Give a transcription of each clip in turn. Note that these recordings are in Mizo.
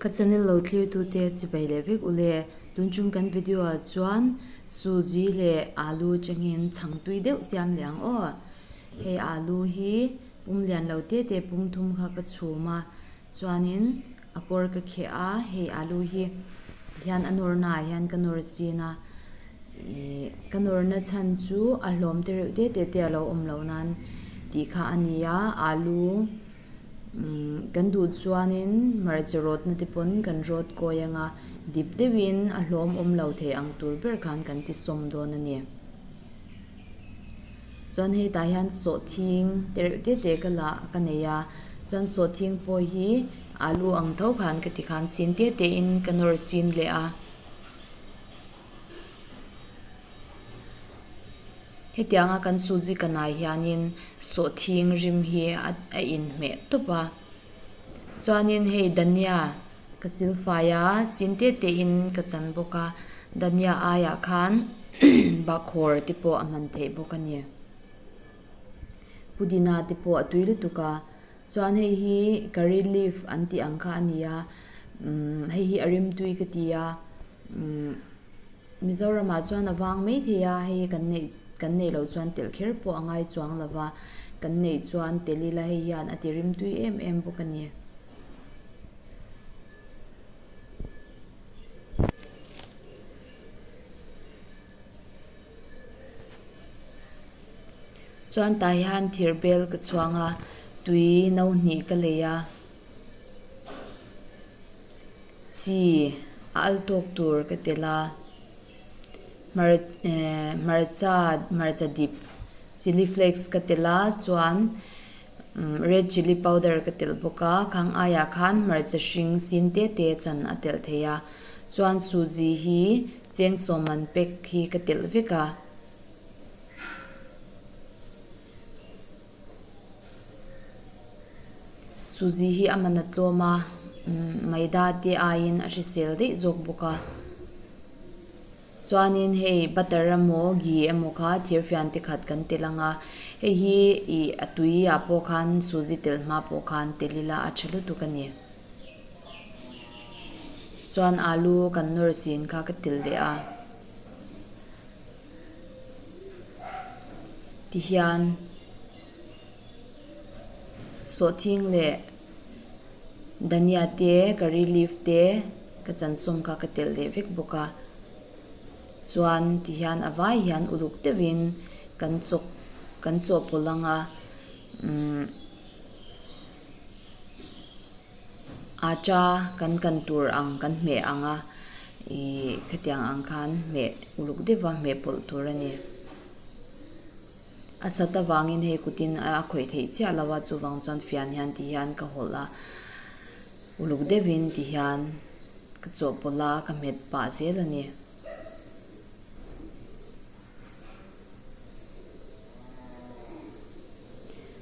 Ka channel lo thlir tute chibai leh vek ule. Tun tum kan video ah chuan suji leh alu changin chhang tui deuh siam leh ang aw. Hei alu hi pum lian lo te te pum thum kha ka chhum a chuanin a kawr ka kheh a hei alu hi hian a nawr naah hian ka nawr sin a ih ka nawrna chhan chu a hlawm te reuh te te te a lo awm loh nan tih kha a ni a alu umm kan duh chuanin hmarcha rawtna te pawn kan rawt kawi ang a dip deuhin a hlawm awm lo thei ang tur ber khan kan ti sawm dawn a ni. Chuan hei tah hian sawhthing te reuh te te ka la ka nei a chuan sawhthing pawh hi alu ang tho khan ka ti khan sin te te in ka nawr sin leh a. Hetianga kan suji ka nai hianin sawhthing rim hi a inhmeh tawp a chuanin hei dania ka silfai a sin te te in ka chan bawk a dania aiah khan bakhawr te pawh a hman theih bawk a ni pudina te pawh a tui lutuk a chuan hei hi curry leaf an tih ang kha a ni a umm hei hi a rimtui ka ti a umm Mizoramah chuan a vang mai thei a hei hi kan neih kan neih loh chuan telh kher pawh a ngai chuang lo va kan neih chuan tel ila hei hian a ti rimtui em em bawk a ni. Chuan tah hian thir bel ka chhuang a tui no hnih ka lei a chi a al tawk tur ka tel a hmar eh hmarcha hmarcha dip chilli flakes ka tel a chuan red chilli powder ka telh bawk a khang aiah khan hmarcha hring sin te te chan a telh theih a chuan suji hi cheng sawm an pack hi ka telh vek a. Suji hi a man a tlawm a maida te aiin a hrisel daih zawk bawk a chuanin hei butter emaw ghee emaw kha thir fian te khat kan tel ang a hei hi ih a tui ah pawh khan suji telh hma pawh khan tel ila a tha lutuk a ni chuan alu kan nawr sin kha ka tel leh a. Tihian sawhthing leh dhania te curry leaf te ka chansawm kha ka telh leh vek bawk a chuan tihian a vai hian uluk deuhin kan chawk kan chawhpawlh ang a umm atta kan kan tur ang kan hmeh ang a ih khatiang ang khan hmeh uluk deuha hmeh pawlh tur a ni. A sat avangin hei kutin a khawih theih chiah lo a chuvang chuan fian hian ti hian ka hawlh a uluk deuhin ti hian ka chawhpawlh a ka hmet pah zel a ni.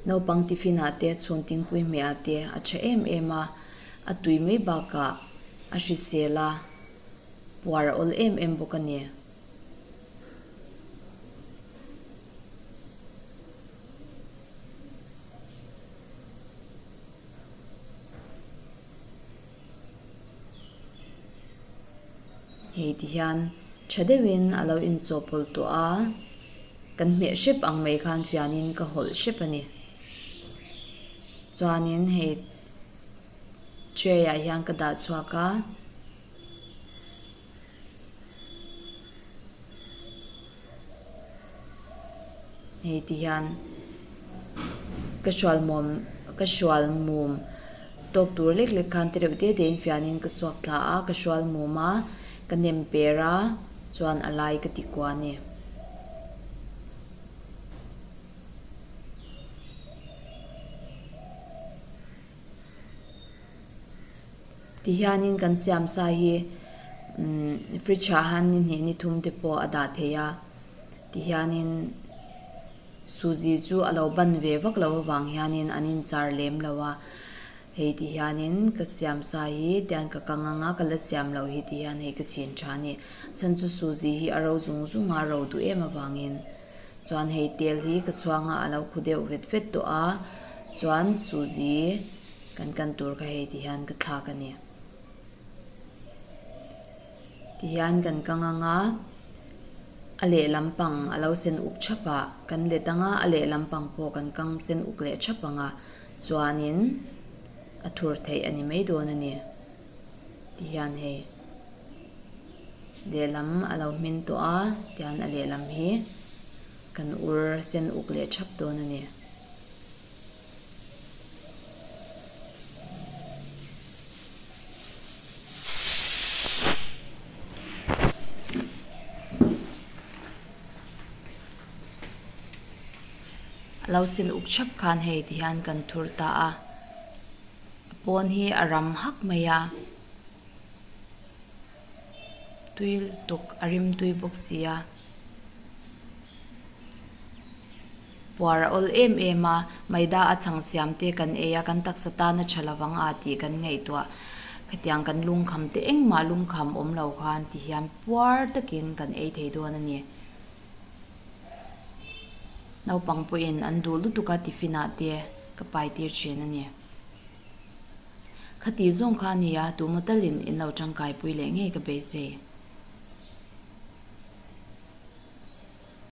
Naupang tiffin ah te chhun tingpui hmeh ah te a tha em em a, a tui mai bakah a hrisel a, puar a awl em em bawk a ni. Hei ti hian tha deuhin a lo inchawhpawlh tawh a, kan hmeh hrep ang mai khan fianin ka hawlh hrep a ni. Chuanin hei tray ah hian ka dah chhuak a. Hei ti hian ka hrual mawm ka hrual mum tawk tur lek lek khan te reuh te te in fianin ka suak thla a ka hrual mum a ka nem per a chuan a lai ka ti kua a ni. Tihianin kan siam sa hi fridge ah han ni hnih ni thum te pawh a dah thei a tihianin suji chu a lo ban ve vak lo avang hianin an inchar lem lo a hei tihianin ka siam sa hi tian ka kang anga ka la siam loh hi tihian hei ka chhin tha a ni chhan chu suji hi a ro zung zung a ro duh em avangin chuan hei tel hi ka chhuang a a lo khu deuh vet vet tawh a chuan suji. Kan kan tur kha hei ti hian ka thlak a ni. Tihian kan kang anga a lehlam pang a lo sen uk thap ah kan let anga a lehlam pang pawh kan kang sen uk leh thap anga chuanin a thur theih a ni mai dawn a ni tihian hei lehlam a lo hmin tawh a tian a lehlam hi kan ur sen uk leh thap dawn a ni. A lo sin uk thap khan hei ti hian kan thur ta a a pawn hi a ram hak mai a tui lutuk a rim tui bawk si a. Puar a awl em em a, maida a chhang siam te kan ei a, kan taksa tan a tha lovang a tih kan ngaihtuah. Khatiang kan lungkham te engmah lungkham awm lo khan ti hian puar takin kan ei thei dawn a ni. Naupang pawhin an duh lutuk a tiffin ah te ka pai tir thin a ni. Khati zawng kha a nia, tumaw talin in lo tangkaipui leh ngei ka beisei.